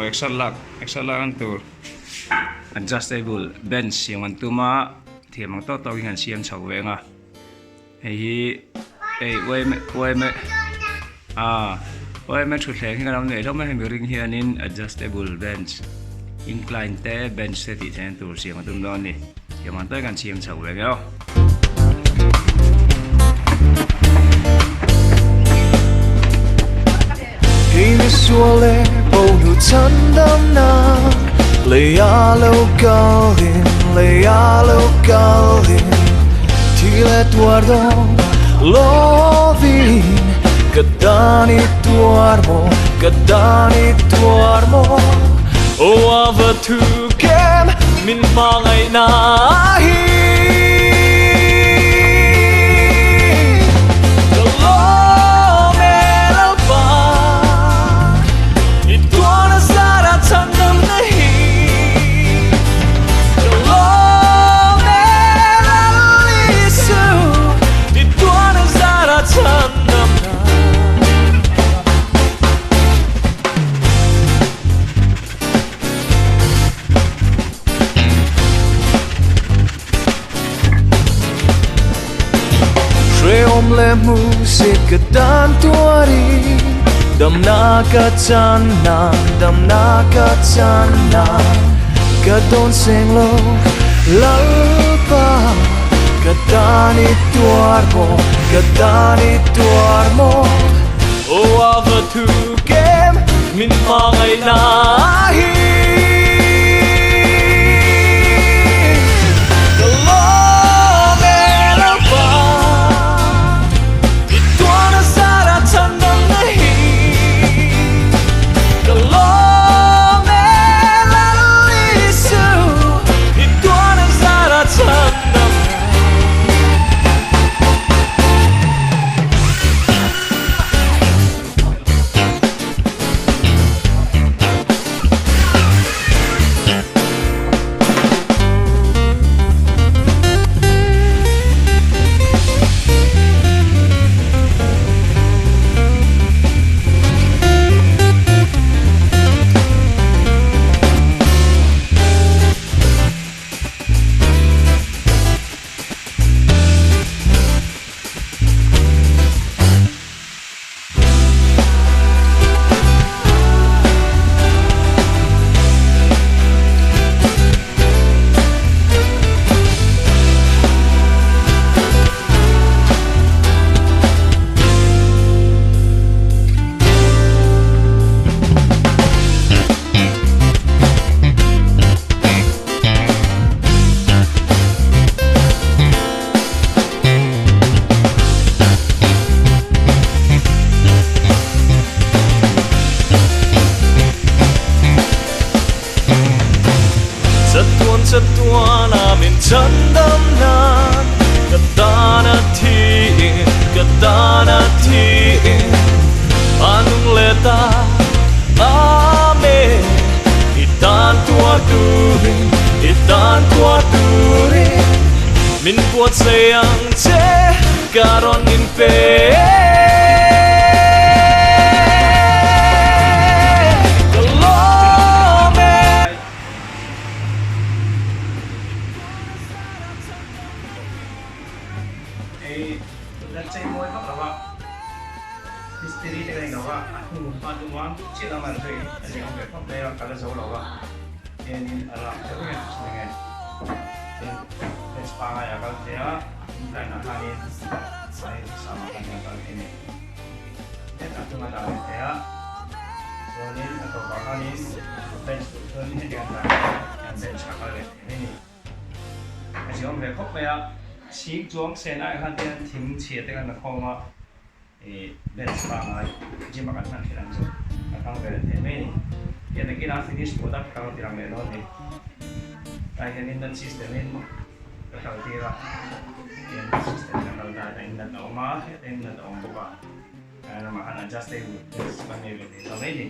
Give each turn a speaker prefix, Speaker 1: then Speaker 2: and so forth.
Speaker 1: exer lak exer lak an tur adjustable bench siam an tum a thiam ang tawk tawkin an siam chho ve ang a hei hi hei yma yma ah yma thutthleng hi kan lo neih hlawm a hemi ring hianin adjustable bench incline te bench te tih theihna tur siam a tum dawn a ni thiam ang tawkin an siam chho ve ang e aw. Hei la chei mawi vak lo a, mistiri te ka ni lo a, a hnu hma duh ang chiah lam an zui a ni awm ve khawp mai a, ka la zo lo a, hianin a rak deuh nge chu nge tin fence pangai a kal thei a, incline ah khanin a duhsam ah khan a kal thei a ni. Het a hnung a dah leh thei a, chuanin a tawpah khanin bench duh chuanin heti an dah hian bench a kal leh thei mai a ni. A ziawm ve khawp mai a, chhing chuang sen ah khan hian thing chhia te khan la khawm a, ih bench pangai gym a kan hman thin ang chu a hmang ve leh thei mai a ni. Hian nakinah finish product ka lo ti lang leh dawn a ni. Tlai hianin nut system in ka kal tir a, hian system in a kal ta a, in nut a awm a, hetah hian nut a awm bawk a, tlai lamah khan adjustable bench kan nei ve thei ta mai a ni.